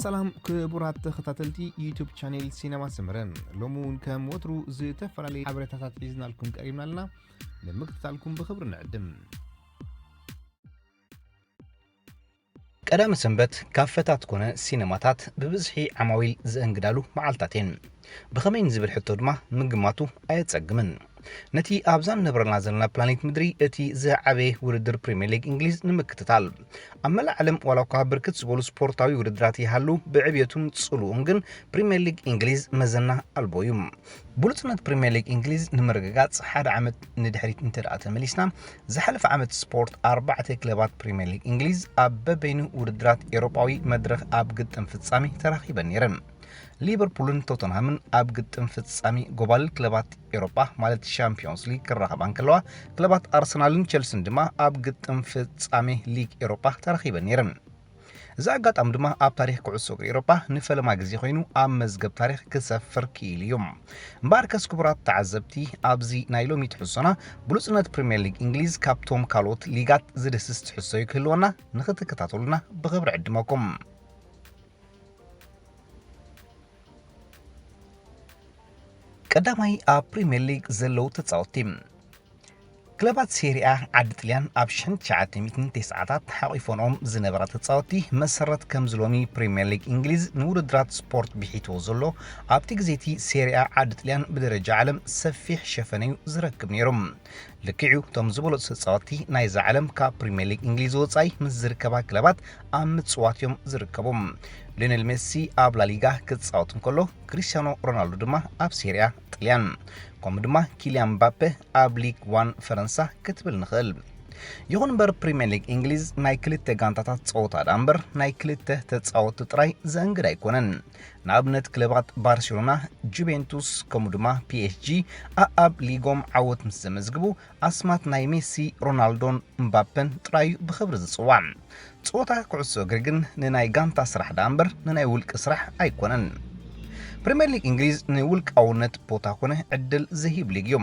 ሰላም ክቡራት ተኸታተልቲ ዩቱብ ቻኔል ሲነማ ሰመረ፣ ሎሚ እውን ከም ወትሩ ዝተፈላለዩ ሓበሬታታት ሒዝናልኩም ቀሪብና ኣለና። ንምክትታልኩም ብኽብሪ ንዕድም። ቀዳመ ሰንበት ካፈታት ኮነ ሲነማታት ብብዝሒ ዓማዊል ዘእንግዳሉ መዓልታት እየን። ብኸመይን ዝብል ሕቶ ድማ ምግማቱ ኣየጸግምን። ነቲ ኣብዛ ንነብረላ ዘለና ፕላኔት ምድሪ እቲ ዝዓበየ ውድድር ፕሪምየር ሊግ እንግሊዝ ንምክትታል፣ ኣብ መላእ ዓለም ዋላ እኳ ብርክት ዝበሉ ስፖርታዊ ውድድራት ይሃሉ፣ ብዕብየቱን ጽልኡን ግን ፕሪምየር ሊግ እንግሊዝ መዘና ኣልቦ እዩ። ብሉጽነት ፕሪምየር ሊግ እንግሊዝ ንምርግጋጽ ሓደ ዓመት ንድሕሪት እንተ ደኣ ተመሊስና፣ ዝሓለፈ ዓመት ስፖርት ኣርባዕተ ክለባት ፕሪምየር ሊግ እንግሊዝ ኣብ በበይኑ ውድድራት ኤውሮጳዊ መድረኽ ኣብ ግጥም ፍጻሜ ተራኺበን ነይረን። ሊቨርፑልን ቶተንሃምን ኣብ ግጥም ፍጻሜ ጎባልል ክለባት ኤውሮጳ ማለት ሻምፒዮንስ ሊግ ክራኸባ እንከለዋ፣ ክለባት ኣርሰናልን ቸልሲን ድማ ኣብ ግጥም ፍጻሜ ሊግ ኤውሮጳ ተራኺበን ነይረን። እዚ ኣጋጣሚ ድማ ኣብ ታሪኽ ኩዕሶ እግሪ ኤውሮጳ ንፈለማ ግዜ ኮይኑ ኣብ መዝገብ ታሪኽ ክሰፍር ክኢሉ እዩ። እምበኣርከስ ክቡራት ተዓዘብቲ፣ ኣብዚ ናይ ሎሚ ትሕዝቶና ብሉጽነት ፕሪምየር ሊግ እንግሊዝ ካብቶም ካልኦት ሊጋት ዝድህስስ ትሕዝቶ እዩ ክህልወና፣ ንኽትከታተሉና ብኽብሪ ዕድመኩም። ቀዳማይ ኣብ ፕሪምየር ሊግ ዘለዉ ተጻወትቲ። ክለባት ሴሪኣ ዓዲ ጥልያን ኣብ ሽሕን ትሽዓተ ሚእትን ተስዓታት ሓቒፈንኦም ዝነበራ ተጻወትቲ መሰረት ከምዚ ሎሚ ፕሪምየር ሊግ እንግሊዝ ንውድድራት ስፖርት ብሒትዎ ዘሎ፣ ኣብቲ ግዜ እቲ ሴሪኣ ዓዲ ጥልያን ብደረጃ ዓለም ሰፊሕ ሸፈነዩ ዝረክብ ነይሩ። ልክዕዩ፣ እቶም ዝበለጹ ተጻወትቲ ናይዛ ዓለም ካብ ፕሪምየር ሊግ እንግሊዝ ወጻኢ ምስ ዝርከባ ክለባት ኣብ ምጽዋት እዮም ዝርከቡ። ሊዮኔል ሜሲ ኣብ ላሊጋ ክጻወት እንከሎ፣ ክሪስቲያኖ ሮናልዶ ድማ ኣብ ሴሪኣ ጥልያን፣ ከምኡ ድማ ኪልያን ምባፔ ኣብ ሊግ ዋን ፈረንሳ ክትብል ንኽእል። ይኹን እምበር ፕሪምየር ሊግ እንግሊዝ ናይ ክልተ ጋንታታት ጸወታ ደኣ እምበር ናይ ክልተ ተጻወትቲ ጥራይ ዘእንግድ ኣይኮነን። ንኣብነት ክለባት ባርሴሎና፣ ጁቬንቱስ ከምኡ ድማ ፒ ኤስ ጂ ኣኣብ ሊጎም ዓወት ምስ ዘመዝግቡ ኣስማት ናይ ሜሲ፣ ሮናልዶን ምባፔን ጥራይ እዩ ብኽብሪ ዝጽዋዕ። ጸወታ ኩዕሶ እግሪ ግን ንናይ ጋንታ ስራሕ ደኣ እምበር ንናይ ውልቂ ስራሕ ኣይኮነን። ፕሪምየር ሊግ እንግሊዝ ንውልቃውነት ቦታ ኮነ ዕድል ዘይህብ ሊግ እዩ።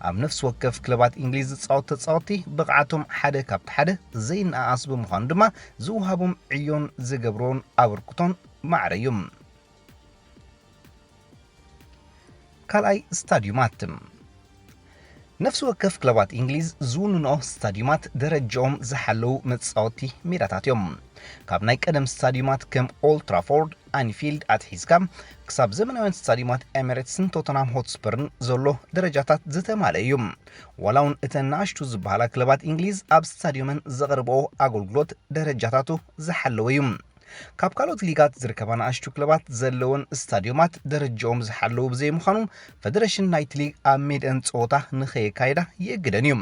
ኣብ ነፍሲ ወከፍ ክለባት እንግሊዝ ዝጻወቱ ተጻወትቲ ብቕዓቶም ሓደ ካብቲ ሓደ ዘይነኣኣስ ብምዃኑ ድማ ዝወሃቦም ዕዮን ዝገብርዎን ኣበርክቶን ማዕረ እዩ። ካልኣይ፣ ስታድዩማት። ነፍሲ ወከፍ ክለባት እንግሊዝ ዝውንንኦ ስታድዩማት ደረጃኦም ዝሓለዉ መጻወቲ ሜዳታት እዮም። ካብ ናይ ቀደም ስታድዩማት ከም ኦልድ ትራፎርድ፣ ኣንፊልድ ኣትሒዝካ ክሳብ ዘመናውያን ስታድዩማት ኤሚሬትስን ቶተንሃም ሆትስፐርን ዘሎ ደረጃታት ዝተማልአ እዩ። ዋላ እውን እተን ንኣሽቱ ዝበሃላ ክለባት እንግሊዝ ኣብ ስታድዮመን ዘቕርብኦ ኣገልግሎት ደረጃታቱ ዝሓለወ እዩ። ካብ ካልኦት ሊጋት ዝርከባ ንኣሽቱ ክለባት ዘለወን ስታድዮማት ደረጃኦም ዝሓለዉ ብዘይምዃኑ፣ ፈደረሽን ናይቲ ሊግ ኣብ ሜድአን ጸወታ ንኸየካይዳ ይእግደን እዩ።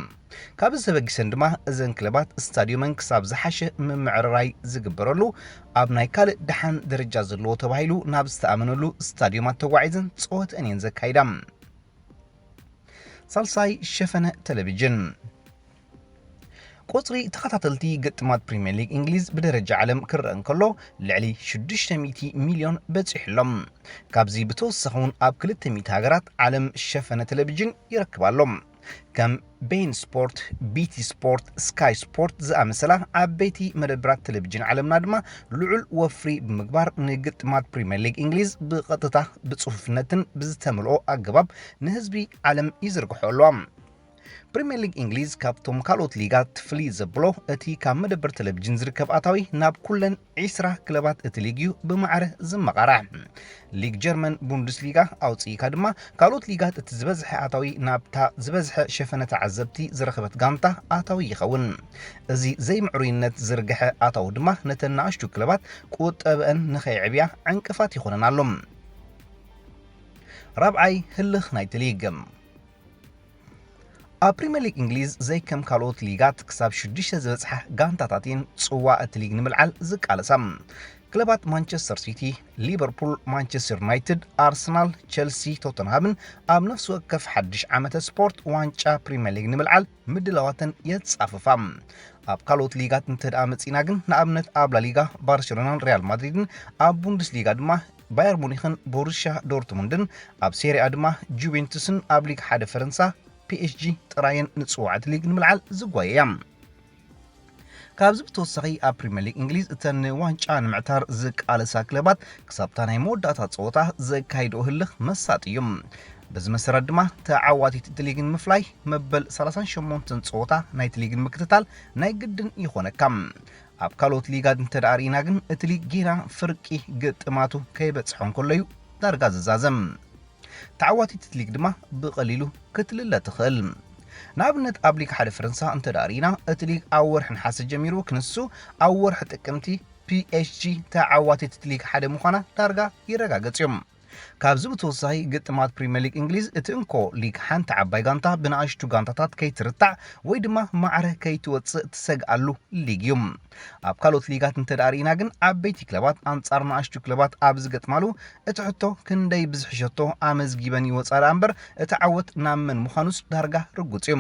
ካብዚ ተበጊሰን ድማ እዘን ክለባት ስታድዮመን ክሳብ ዝሓሸ ምምዕርራይ ዝግበረሉ ኣብ ናይ ካልእ ደሓን ደረጃ ዘለዎ ተባሂሉ ናብ ዝተኣመነሉ ስታድዮማት ተጓዒዘን ጸወተአን እየን ዘካይዳ። ሳልሳይ፣ ሸፈነ ቴሌቪዥን። ቁጽሪ ተኸታተልቲ ግጥማት ፕሪምየር ሊግ እንግሊዝ ብደረጃ ዓለም ክረአ እንከሎ፣ ልዕሊ ሽዱሽተ ሚእቲ ሚልዮን በጺሑ ኣሎ። ካብዚ ብተወሳኺ እውን ኣብ ክልተ ሚእቲ ሃገራት ዓለም ሸፈነ ቴሌቪዥን ይረክብ ኣሎ። ከም ቤን ስፖርት፣ ቢቲ ስፖርት፣ ስካይ ስፖርት ዝኣመሰላ ዓበይቲ መደብራት ቴሌቪዥን ዓለምና ድማ ልዑል ወፍሪ ብምግባር ንግጥማት ፕሪምየር ሊግ እንግሊዝ ብቐጥታ ብጽፉፍነትን ብዝተመልኦ ኣገባብ ንህዝቢ ዓለም ይዝርግሖ ኣለዋ። ፕሪምየር ሊግ እንግሊዝ ካብቶም ካልኦት ሊጋት ፍልይ ዘብሎ እቲ ካብ መደበር ቴሌቪዥን ዝርከብ ኣታዊ ናብ ኩለን ዒስራ ክለባት እቲ ሊግ እዩ ብማዕረ ዝመቓራሕ። ሊግ ጀርመን ቡንደስሊጋ ኣውፅኢካ ድማ ካልኦት ሊጋት እቲ ዝበዝሐ ኣታዊ ናብታ ዝበዝሐ ሸፈነ ተዓዘብቲ ዝረኸበት ጋንታ ኣታዊ ይኸውን። እዚ ዘይምዕሩይነት ዝርግሐ ኣታዊ ድማ ነተን ንኣሽቱ ክለባት ቁጠበአን ንኸይዕብያ ዕንቅፋት ይኾነን ኣሎ። ራብዓይ፣ ህልኽ ናይቲ ሊግ። ኣብ ፕሪምየር ሊግ እንግሊዝ ዘይከም ካልኦት ሊጋት ክሳብ ሽዱሽተ ዝበጽሓ ጋንታታት እየን ጽዋእ እቲ ሊግ ንምልዓል ዝቃለሳ። ክለባት ማንቸስተር ሲቲ፣ ሊቨርፑል፣ ማንቸስተር ዩናይትድ፣ ኣርሰናል፣ ቸልሲ፣ ቶተንሃምን ኣብ ነፍሲ ወከፍ ሓድሽ ዓመተ ስፖርት ዋንጫ ፕሪምየር ሊግ ንምልዓል ምድላዋተን የጻፍፋ። ኣብ ካልኦት ሊጋት እንተ ደኣ መጺእና ግን፣ ንኣብነት ኣብ ላሊጋ ባርሴሎናን ሪያል ማድሪድን፣ ኣብ ቡንደስሊጋ ድማ ባየር ሙኒኽን ቦሩሽያ ዶርትሙንድን፣ ኣብ ሴሪኣ ድማ ጁቬንቱስን ኣብ ሊግ ሓደ ፈረንሳ ፒ ኤስ ጂ ጥራየን ንጽዋዕቲ ሊግ ንምልዓል ዝጓየያ። ካብዚ ብተወሳኺ ኣብ ፕሪምየር ሊግ እንግሊዝ እተን ንዋንጫ ንምዕታር ዝቃለሳ ክለባት ክሳብታ ናይ መወዳእታ ጸወታ ዘካይድኦ ህልኽ መሳጢ እዩ። በዚ መሰረት ድማ ተዓዋቲት እቲ ሊግ ንምፍላይ መበል ሰላሳን ሸሞንተን ጸወታ ናይቲ ሊግ ንምክትታል ናይ ግድን ይኾነካ። ኣብ ካልኦት ሊጋት እንተ ደኣ ርኢና ግን እቲ ሊግ ጌና ፍርቂ ግጥማቱ ከይበጽሖ እንከሎ እዩ ዳርጋ ዝዛዘም። ተዓዋቲት እቲ ሊግ ድማ ብቐሊሉ ክትልለ ትኽእል። ንኣብነት ኣብ ሊግ ሓደ ፈረንሳ እንተ ደኣ ርኢና እቲ ሊግ ኣብ ወርሒ ነሓሰ ጀሚሩ ክንሱ ኣብ ወርሒ ጥቅምቲ ፒኤስጂ ተዓዋቲት እቲ ሊግ ሓደ ምዃና ዳርጋ ይረጋገጽ እዩ። ካብዚ ብተወሳኺ ግጥማት ፕሪምየር ሊግ እንግሊዝ እቲ እንኮ ሊግ ሓንቲ ዓባይ ጋንታ ብንኣሽቱ ጋንታታት ከይትርታዕ ወይ ድማ ማዕረ ከይትወጽእ ትሰግኣሉ ሊግ እዩ። ኣብ ካልኦት ሊጋት እንተ ደኣ ርኢና ግን ዓበይቲ ክለባት ኣንጻር ንኣሽቱ ክለባት ኣብ ዝገጥማሉ እቲ ሕቶ ክንደይ ብዝሒ ሸቶ ኣመዝጊበን ይወጻ ደኣ እምበር እቲ ዓወት ናብ መን ምዃኑስ ዳርጋ ርጉጽ እዩ።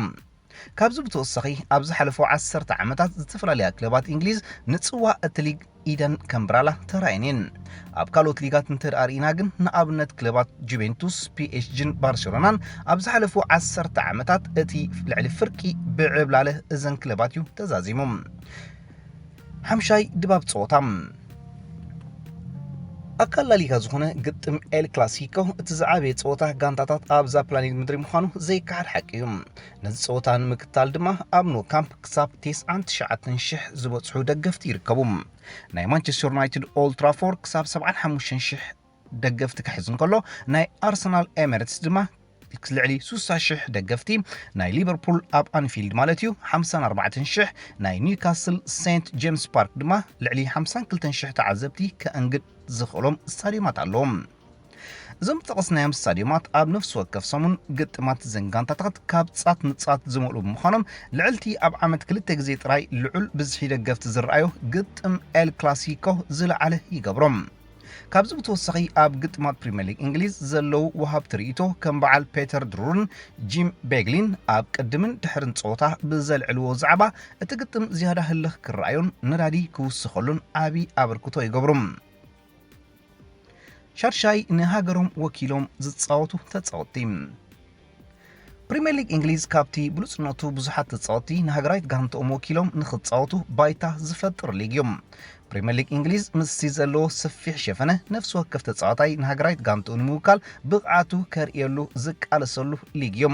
ካብዚ ብተወሳኺ ኣብ ዝሓለፉ ዓሰርተ ዓመታት ዝተፈላለያ ክለባት እንግሊዝ ንጽዋእ እቲ ሊግ ኢደን ከምብራላ ተራእየን እየን። ኣብ ካልኦት ሊጋት እንተ ደኣ ርኢና ግን ንኣብነት ክለባት ጁቬንቱስ፣ ፒኤስጂን ባርሴሎናን ኣብ ዝሓለፉ ዓሰርተ ዓመታት እቲ ልዕሊ ፍርቂ ብዕብላለ እዘን ክለባት እዩ ተዛዚሙ። ሓምሻይ ድባብ ጸወታ። ኣካል ላሊጋ ዝኾነ ግጥም ኤል ክላሲኮ እቲ ዝዓበየ ጸወታ ጋንታታት ኣብዛ ፕላኔት ምድሪ ምዃኑ ዘይከሓድ ሓቂ እዩ። ነዚ ጸወታ ንምክትታል ድማ ኣብ ኖ ካምፕ ክሳብ ተስዓን ትሽዓተን ሽሕ ዝበጽሑ ደገፍቲ ይርከቡ። ናይ ማንቸስተር ዩናይትድ ኦልድ ትራፎርድ ክሳብ ሰብዓን ሓሙሽተን ሽሕ ደገፍቲ ክሕዝ እንከሎ ናይ ኣርሰናል ኤሚሬትስ ድማ ልዕሊ ስሳ ሽሕ ደገፍቲ፣ ናይ ሊቨርፑል ኣብ ኣንፊልድ ማለት እዩ ሓምሳን ኣርባዕተን ሽሕ፣ ናይ ኒውካስል ሴንት ጄምስ ፓርክ ድማ ልዕሊ ሓምሳን ክልተን ሽሕ ተዓዘብቲ ከእንግድ ዝኽእሎም ስታዲዮማት ኣለዎም። እዞም ዝጠቐስናዮም ስታዲዮማት ኣብ ነፍሲ ወከፍ ሰሙን ግጥማት ዘን ጋንታታት ካብ ጻት ንጻት ዝመልኡ ብምዃኖም ልዕልቲ ኣብ ዓመት ክልተ ግዜ ጥራይ ልዑል ብዝሒ ደገፍቲ ዝረኣዮ ግጥም ኤል ክላሲኮ ዝለዓለ ይገብሮም። ካብዚ ብተወሳኺ ኣብ ግጥማት ፕሪምየር ሊግ እንግሊዝ ዘለዉ ወሃብቲ ርእይቶ ከም በዓል ፔተር ድሩርን ጂም ቤግሊን ኣብ ቅድምን ድሕርን ጸወታ ብዘልዕልዎ ዛዕባ እቲ ግጥም ዝያዳ ህልኽ ክረኣዮን ነዳዲ ክውስኸሉን ዓቢ ኣበርክቶ ይገብሩ። ሻድሻይ ንሃገሮም ወኪሎም ዝጻወቱ ተጻወትቲ። ፕሪምየር ሊግ እንግሊዝ ካብቲ ብሉጽነቱ ብዙሓት ተጻወትቲ ንሃገራዊት ጋንታኦም ወኪሎም ንኽጻወቱ ባይታ ዝፈጥር ሊግ እዩ። ፕሪምየር ሊግ እንግሊዝ ምስቲ ዘለዎ ሰፊሕ ሸፈነ ነፍሲ ወከፍ ተጻዋታይ ንሃገራዊት ጋንታኡ ንምውካል ብቕዓቱ ከርእየሉ ዝቃለሰሉ ሊግ እዩ።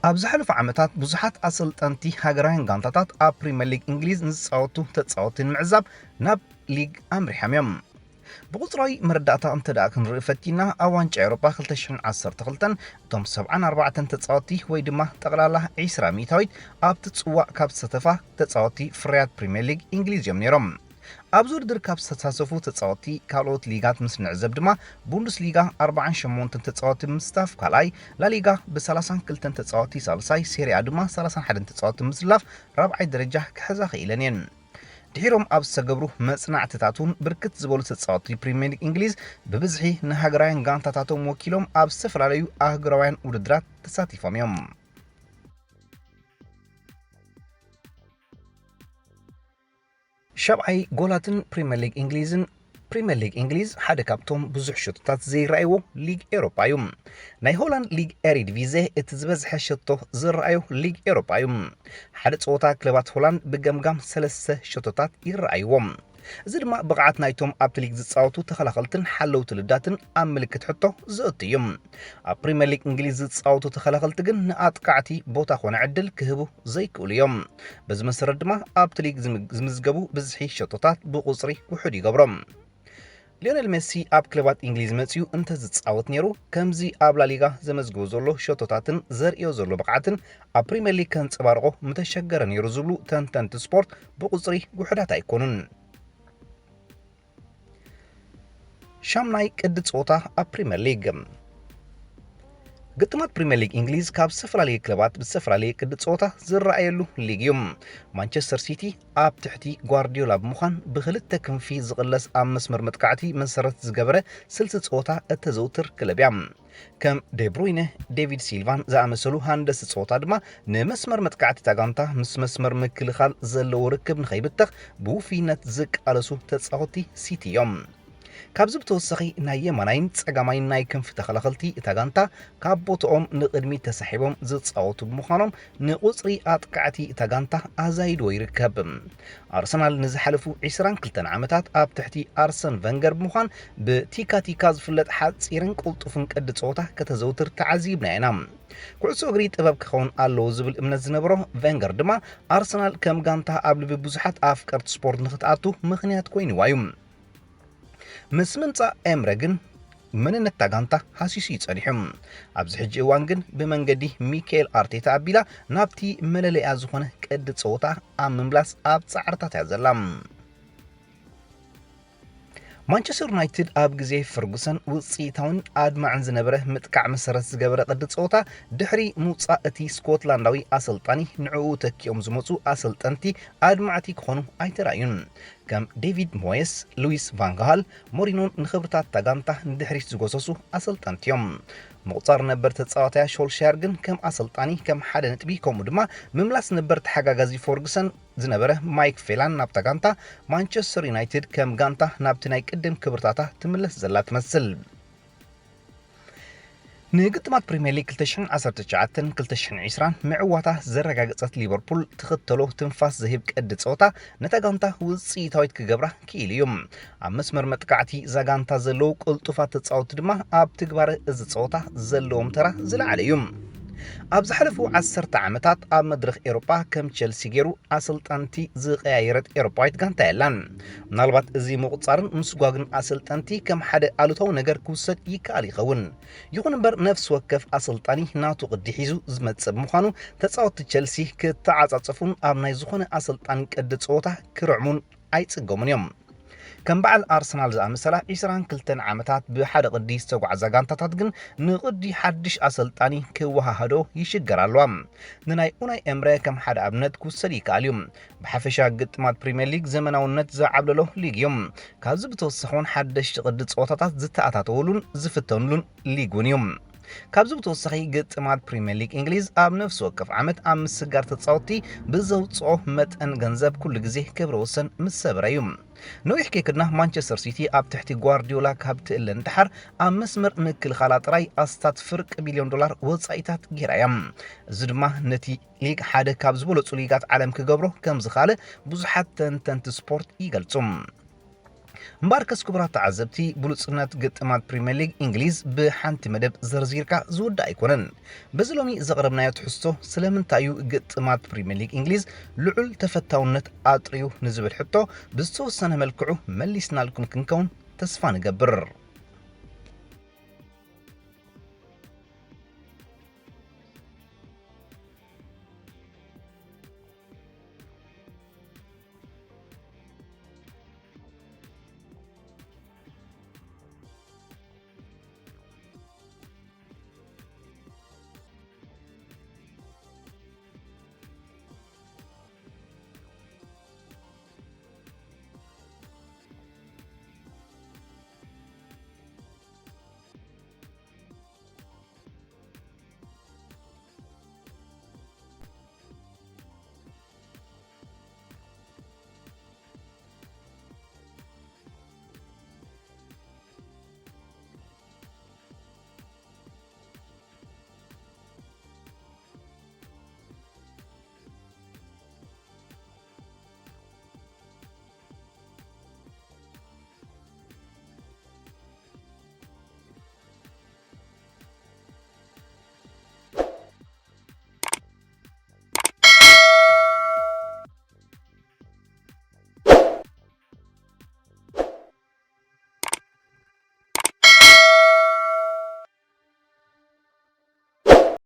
ኣብ ዝሓለፉ ዓመታት ብዙሓት ኣሰልጠንቲ ሃገራውያን ጋንታታት ኣብ ፕሪምየር ሊግ እንግሊዝ ንዝጻወቱ ተጻወትቲ ንምዕዛብ ናብ ሊግ ኣምሪሖም እዮም። ብቁጽራዊ መረዳእታ እንተ ደኣ ክንርኢ ፈቲና፣ ኣብ ዋንጫ ኤውሮጳ ክልተ ሽሕን ዓሰርተ ክልተን እቶም ሰብዓን ኣርባዕተን ተጻወትቲ ወይ ድማ ጠቕላላ ዒስራ ሚእታዊት ኣብቲ ጽዋእ ካብ ዝሳተፋ ተጻወትቲ ፍርያት ፕሪምየር ሊግ እንግሊዝ እዮም ነይሮም። ኣብዚ ውድድር ካብ ዝተሳተፉ ተጻወትቲ ካልኦት ሊጋት ምስ ንዕዘብ ድማ፣ ቡንደስሊጋ ኣርባዓን ሸሞንተን ተጻወትቲ ብምስታፍ ካልኣይ፣ ላሊጋ ብሰላሳን ክልተን ተጻወትቲ ሳልሳይ፣ ሴሪኣ ድማ ሰላሳን ሓደን ተጻወትቲ ብምስላፍ ራብዓይ ደረጃ ክሕዛ ክኢለን እየን። ድሒሮም ኣብ ዝተገብሩ መጽናዕትታት እውን ብርክት ዝበሉ ተጻወትቲ ፕሪምየር ሊግ እንግሊዝ ብብዝሒ ንሃገራውያን ጋንታታቶም ወኪሎም ኣብ ዝተፈላለዩ ኣህጉራውያን ውድድራት ተሳቲፎም እዮም። ሻብዓይ፣ ጎላትን ፕሪምየር ሊግ እንግሊዝን። ፕሪምየር ሊግ እንግሊዝ ሓደ ካብቶም ብዙሕ ሸቶታት ዘይረኣይዎ ሊግ ኤውሮጳ እዩ። ናይ ሆላንድ ሊግ ኤሪዲቪዜ እቲ ዝበዝሐ ሸቶ ዝረኣዮ ሊግ ኤውሮጳ እዩ። ሓደ ጸወታ ክለባት ሆላንድ ብገምጋም ሰለስተ ሸቶታት ይረኣይዎ። እዚ ድማ ብቕዓት ናይቶም ኣብቲ ሊግ ዝጻወቱ ተኸላኸልትን ሓለውቲ ልዳትን ኣብ ምልክት ሕቶ ዘእቱ እዩ። ኣብ ፕሪምየር ሊግ እንግሊዝ ዝጻወቱ ተኸላኸልቲ ግን ንኣጥቃዕቲ ቦታ ኮነ ዕድል ክህቡ ዘይክእሉ እዮም። በዚ መሰረት ድማ ኣብቲ ሊግ ዝም-፣ ዝምዝገቡ ብዝሒ ሸቶታት ብቑጽሪ ውሑድ ይገብሮም። ሊዮኔል ሜሲ ኣብ ክለባት እንግሊዝ መጺኡ እንተ ዝጻወት ነይሩ፣ ከምዚ ኣብ ላሊጋ ዘመዝግቦ ዘሎ ሸቶታትን ዘርእዮ ዘሎ ብቕዓትን ኣብ ፕሪምየር ሊግ ከንጸባርቖ ምተሸገረ ነይሩ ዝብሉ ተንተንቲ ስፖርት ብቑጽሪ ውሑዳት ኣይኮኑን። ሻምናይ ቅዲ ጸወታ ኣብ ፕሪምየር ሊግ። ግጥማት ፕሪምየር ሊግ እንግሊዝ ካብ ዝተፈላለየ ክለባት ብዝተፈላለየ ቅዲ ጸወታ ዝረኣየሉ ሊግ እዩ። ማንቸስተር ሲቲ ኣብ ትሕቲ ጓርዲዮላ ብምዃን ብክልተ ክንፊ ዝቕለስ ኣብ መስመር መጥቃዕቲ መሰረት ዝገበረ ስልቲ ጸወታ እተዘውትር ክለብ እያ። ከም ዴብሩይነ፣ ዴቪድ ሲልቫን ዝኣመሰሉ ሃንደስቲ ጸወታ ድማ ንመስመር መጥቃዕቲ እታ ጋንታ ምስ መስመር ምክልኻል ዘለዎ ርክብ ንኸይብተኽ ብውፍይነት ዝቃለሱ ተጻወትቲ ሲቲ እዮም። ካብዚ ብተወሳኺ ናይ የማናይን ጸጋማይን ናይ ክንፊ ተኸላኸልቲ እታ ጋንታ ካብ ቦታኦም ንቕድሚት ተሳሒቦም ዝጻወቱ ብምዃኖም ንቑጽሪ ኣጥቃዕቲ እታ ጋንታ ኣዛይድዎ ይርከብ። ኣርሰናል ንዝሓለፉ ዕስራን ክልተን ዓመታት ኣብ ትሕቲ ኣርሰን ቨንገር ብምዃን ብቲካ ቲካ ዝፍለጥ ሓጺርን ቅልጡፍን ቅዲ ጸወታ ከተዘውትር ተዓዚብና ኢና። ኩዕሶ እግሪ ጥበብ ክኸውን ኣለዎ ዝብል እምነት ዝነበሮ ቨንገር ድማ ኣርሰናል ከም ጋንታ ኣብ ልቢ ብዙሓት ኣፍቀርቲ ስፖርት ንኽትኣቱ ምኽንያት ኮይንዋ እዩ። ምስ ምምጻእ ኤምረ ግን መንነት እታ ጋንታ ሃሲሱ እዩ ጸኒሑ። ኣብዚ ሕጂ እዋን ግን ብመንገዲ ሚካኤል ኣርቴታ ኣቢላ ናብቲ መለለያ ዝኾነ ቅዲ ጸወታ ኣብ ምምላስ ኣብ ጻዕርታት እያ ዘላ። ማንቸስተር ዩናይትድ ኣብ ግዜ ፈርጉሰን ውጽኢታውን ኣድማዕን ዝነበረ ምጥቃዕ መሰረት ዝገበረ ቅዲ ጸወታ ድሕሪ ምውጻእ እቲ ስኮትላንዳዊ ኣሰልጣኒ ንዕኡ ተኪኦም ዝመጹ ኣሰልጠንቲ ኣድማዕቲ ክኾኑ ኣይተራእዩን። ከም ዴቪድ ሞየስ፣ ሉዊስ ቫንጋሃል፣ ሞሪኖን ንኽብርታት እታ ጋንታ ንድሕሪት ዝጎሰሱ ኣሰልጠንቲ እዮም። ምቑጻር ነበር ተጻዋታያ ሾልሻየር ግን ከም ኣሰልጣኒ ከም ሓደ ነጥቢ ከምኡ ድማ ምምላስ ነበር ተሓጋጋዚ ፎርግሰን ዝነበረ ማይክ ፌላን ናብታ ጋንታ ማንቸስተር ዩናይትድ ከም ጋንታ ናብቲ ናይ ቅድም ክብርታታ ትምለስ ዘላ ትመስል። ንግጥማት ፕሪምየር ሊግ ክልተ ሽሕን ዓሰርተ ትሽዓተን ክልተ ሽሕን ዕስራን ምዕዋታ ዘረጋገጸት ሊቨርፑል ትኽተሎ ትንፋስ ዝህብ ቅዲ ጸወታ ነታ ጋንታ ውጽኢታዊት ክገብራ ክኢሉ እዩ። ኣብ መስመር መጥቃዕቲ እዛ ጋንታ ዘለዉ ቅልጡፋት ተጻወትቲ ድማ ኣብ ትግባረ እዚ ጸወታ ዘለዎም ተራ ዝለዓለ እዩ። ኣብ ዝሓለፉ ዓሰርተ ዓመታት ኣብ መድረኽ ኤውሮጳ ከም ቸልሲ ገይሩ ኣሰልጠንቲ ዝቐያየረት ኤውሮጳዊት ጋንታ የላን። ምናልባት እዚ ምቑጻርን ምስጓግን ኣሰልጠንቲ ከም ሓደ ኣሉታዊ ነገር ክውሰድ ይከኣል ይኸውን። ይኹን እምበር ነፍሲ ወከፍ ኣሰልጣኒ ናቱ ቅዲ ሒዙ ዝመጽእ ብምዃኑ ተጻወትቲ ቸልሲ ክተዓጻጸፉን ኣብ ናይ ዝኾነ ኣሰልጣኒ ቅዲ ጸወታ ክርዕሙን ኣይጽገሙን እዮም። ከም በዓል ኣርሰናል ዝኣመሰላ ዕስራን ክልተን ዓመታት ብሓደ ቅዲ ዝተጓዕዛ ጋንታታት ግን ንቅዲ ሓድሽ ኣሰልጣኒ ክወሃሃዶ ይሽገር ኣለዋ። ንናይ ኡናይ ኤምረ ከም ሓደ ኣብነት ክውሰድ ይከኣል እዩ። ብሓፈሻ ግጥማት ፕሪምየር ሊግ ዘመናውነት ዝዓብለሎ ሊግ እዩ። ካብዚ ብተወሳኺ እውን ሓደሽቲ ቅዲ ፀወታታት ዝተኣታተወሉን ዝፍተኑሉን ሊግ እውን እዩ። ካብዚ ብተወሳኺ ግጥማት ፕሪምየር ሊግ እንግሊዝ ኣብ ነፍሲ ወከፍ ዓመት ኣብ ምስጋር ተፃወትቲ ብዘውፅኦ መጠን ገንዘብ ኩሉ ግዜ ክብረ ወሰን ምስ ሰበረ እዩ። ነዊሕ ከይከድና ማንቸስተር ሲቲ ኣብ ትሕቲ ጓርዲዮላ ካብ ትእለ ንደሓር ኣብ መስመር ምክልኻላ ጥራይ ኣስታት ፍርቂ ቢልዮን ዶላር ወፃኢታት ገይራ እያ። እዚ ድማ ነቲ ሊግ ሓደ ካብ ዝበለፁ ሊጋት ዓለም ክገብሮ ከም ዝኻለ ብዙሓት ተንተንቲ ስፖርት ይገልፁ። እምበኣርከስ ክቡራት ተዓዘብቲ፣ ብሉጽነት ግጥማት ፕሪምየር ሊግ እንግሊዝ ብሓንቲ መደብ ዘርዚርካ ዝውዳእ ኣይኮነን። በዚ ሎሚ ዘቕረብናዮ ትሕዝቶ ስለምንታይ እዩ ግጥማት ፕሪምየር ሊግ እንግሊዝ ልዑል ተፈታውነት ኣጥርዩ ንዝብል ሕቶ ብዝተወሰነ መልክዑ መሊስናልኩም ክንከውን ተስፋ ንገብር።